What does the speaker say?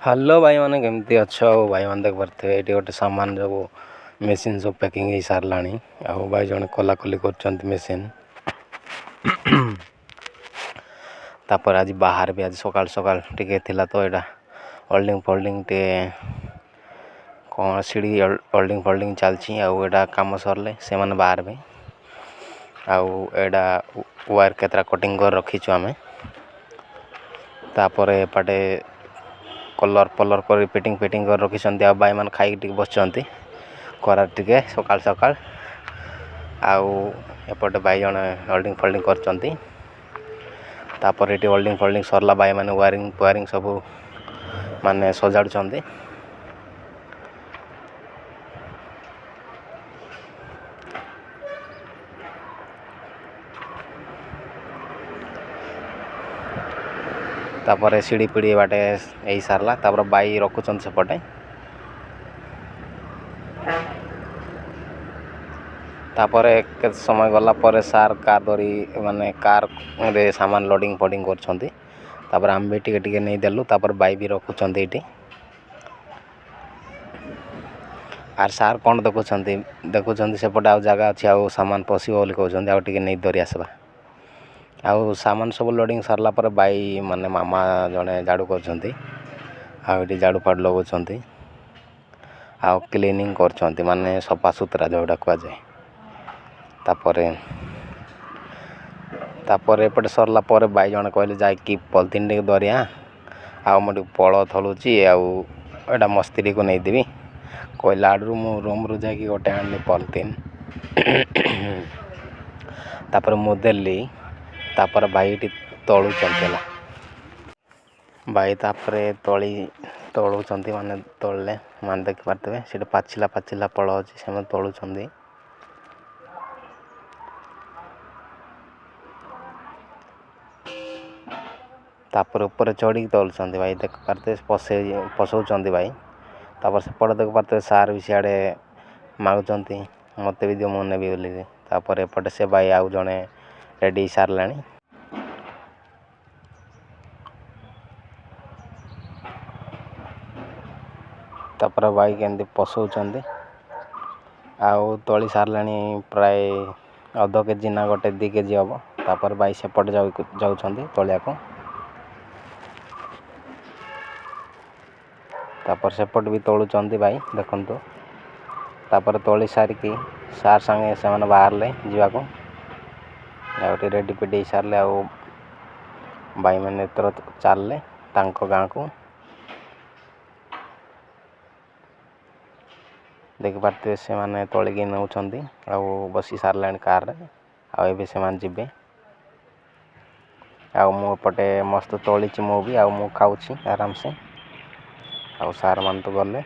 Hello ଭାଇମାନେ, କେମିତି ଅଛ? ଆଉ ଭାଇମାନେ, ଦେଖିପାରୁଥିବେ ଏଇଠି ଗୋଟେ ସାମାନ ସବୁ ମେସିନ୍ ସବୁ ପ୍ୟାକିଂ ହେଇ ସାରିଲାଣି। ଆଉ ଭାଇ ଜଣେ କଲାକଲି କରୁଛନ୍ତି ମେସିନ୍। ତାପରେ ଆଜି ବାହାରେ ବି ଆଜି ସକାଳ ସକାଳ ଟିକେ ଥିଲା ତ ଏଇଟା ୱେଲ୍ଡିଂ ଫୋଲ୍ଡିଂ ଟିକେ କ'ଣ ସିଡ଼ି ୱେଲ୍ଡିଂ ଫୋଲ୍ଡିଂ ଚାଲିଛି। ଆଉ ଏଇଟା କାମ ସରିଲେ ସେମାନେ ବାହାରିବେ। ଆଉ ଏଇଟା ୱାୟାର କେତେଟା କଟିଂ କରି ରଖିଛୁ ଆମେ। ତାପରେ ଏପଟେ କଲର୍ ଫଲର୍ କରି ଫିଟିଂ ଫିଟିଂ କରି ରଖିଛନ୍ତି। ଆଉ ଭାଇମାନେ ଖାଇକି ଟିକେ ବସିଛନ୍ତି ଖରାରେ ଟିକେ ସକାଳ ସକାଳ। ଆଉ ଏପଟେ ଭାଇ ଜଣେ ୱେଲ୍ଡିଂ ଫୋଲ୍ଡିଂ କରୁଛନ୍ତି। ତାପରେ ଏଠି ୱେଲ୍ଡିଂ ଫୋଲ୍ଡିଂ ସରିଲା, ଭାଇମାନେ ୱାରିଂ ଫୁଆରିଂ ସବୁ ମାନେ ସଜାଡ଼ୁଛନ୍ତି। ତାପରେ ସିଡ଼ି ପିଡ଼ି ବାଟେ ହେଇ ସାରିଲା। ତାପରେ ବାଇ ରଖୁଛନ୍ତି ସେପଟେ। ତାପରେ କେତେ ସମୟ ଗଲା ପରେ ସାର୍ କାର୍ ଧରି ମାନେ କାର୍ରେ ସାମାନ ଲୋଡ଼ିଂ ଫୋଡ଼ିଂ କରୁଛନ୍ତି। ତାପରେ ଆମେ ବି ଟିକେ ଟିକେ ନେଇଦେଲୁ। ତାପରେ ବାଇ ବି ରଖୁଛନ୍ତି ଏଇଠି। ଆର୍ ସାର୍ କ'ଣ ଦେଖୁଛନ୍ତି ଦେଖୁଛନ୍ତି ସେପଟେ ଆଉ ଜାଗା ଅଛି, ଆଉ ସାମାନ ପଶିବ ବୋଲି କହୁଛନ୍ତି, ଆଉ ଟିକେ ନେଇ ଧରି ଆସିବା। ଆଉ ସାମାନ ସବୁ ଲୋଡ଼ିଂ ସରିଲା ପରେ ବାଇ ମାନେ ମାମା ଜଣେ ଝାଡ଼ୁ କରୁଛନ୍ତି। ଆଉ ଏଠି ଝାଡ଼ୁ ଫାଡ଼ୁ ଲଗାଉଛନ୍ତି ଆଉ କ୍ଲିନିଂ କରୁଛନ୍ତି, ମାନେ ସଫାସୁତୁରା ଯେଉଁଟା କୁହାଯାଏ। ତାପରେ ତାପରେ ଏପଟେ ସରିଲା ପରେ ଭାଇ ଜଣେ କହିଲେ ଯାଇକି ପଲିଥିନ୍ ଟିକେ ଧରିଆ, ଆଉ ମୁଁ ଟିକେ ପଳ ଥଳୁଛି, ଆଉ ଏଇଟା ମୋ ସ୍ତ୍ରୀକୁ ନେଇଦେବି କହିଲା ଆଡ଼ରୁ ମୁଁ ରୁମ୍ରୁ ଯାଇକି ଗୋଟେ ଆଣିଲି ପଲିଥିନ୍। ତାପରେ ମୁଁ ଦେଲି। ତାପରେ ଭାଇ ଏଠି ତଳୁଛନ୍ତି ହେଲା ଭାଇ। ତାପରେ ତଳି ତଳୁଛନ୍ତି, ମାନେ ତଳିଲେ ମାନେ ଦେଖିପାରୁଥିବେ ସେଠି ପାଚିଲା ପାଚିଲା ଫଳ ଅଛି, ସେମାନେ ତୋଳୁଛନ୍ତି। ତାପରେ ଉପରେ ଚଢ଼ିକି ତୋଳୁଛନ୍ତି ଭାଇ, ଦେଖିପାରୁଥିବେ ପଶେଇ ପଶଉଛନ୍ତି ଭାଇ। ତାପରେ ସେପଟେ ଦେଖିପାରୁଥିବେ ସାର୍ ବି ସିଆଡ଼େ ମାଗୁଛନ୍ତି, ମୋତେ ବି ଦିଅ, ମୁଁ ନେବି ବୋଲିକି। ତାପରେ ଏପଟେ ସେ ଭାଇ ଆଉ ଜଣେ ରେଡ଼ି ସାରିଲାଣି। ତାପରେ ଭାଇ କେମିତି ପଶଉଛନ୍ତି ଆଉ ତୋଳି ସାରିଲାଣି ପ୍ରାୟ ଅଧ କେଜି ନା ଗୋଟେ 2 କେଜି ହବ। ତାପରେ ଭାଇ ସେପଟେ ଯାଉଛନ୍ତି ତୋଳିବାକୁ। ତାପରେ ସେପଟେ ବି ତୋଳୁଛନ୍ତି ଭାଇ, ଦେଖନ୍ତୁ। ତାପରେ ତୋଳି ସାରିକି ସାର୍ ସାଙ୍ଗେ ସେମାନେ ବାହାରିଲେ ଯିବାକୁ। ଆଉ ଟିକେ ରେଡ଼ି ଫେଡ଼ି ହେଇ ସାରିଲେ ଆଉ ଭାଇମାନେ ଏଥର ଚାଲିଲେ ତାଙ୍କ ଗାଁକୁ। ଦେଖିପାରୁଥିବେ ସେମାନେ ତୋଳିକି ନେଉଛନ୍ତି ଆଉ ବସି ସାରିଲେଣି କାରରେ, ଆଉ ଏବେ ସେମାନେ ଯିବେ। ଆଉ ମୁଁ ଏପଟେ ମସ୍ତ ତୋଳିଛି ମୁଁ ବି, ଆଉ ମୁଁ ଖାଉଛି ଆରାମସେ। ଆଉ ସାର୍ ମାନେ ତ ଗଲେ।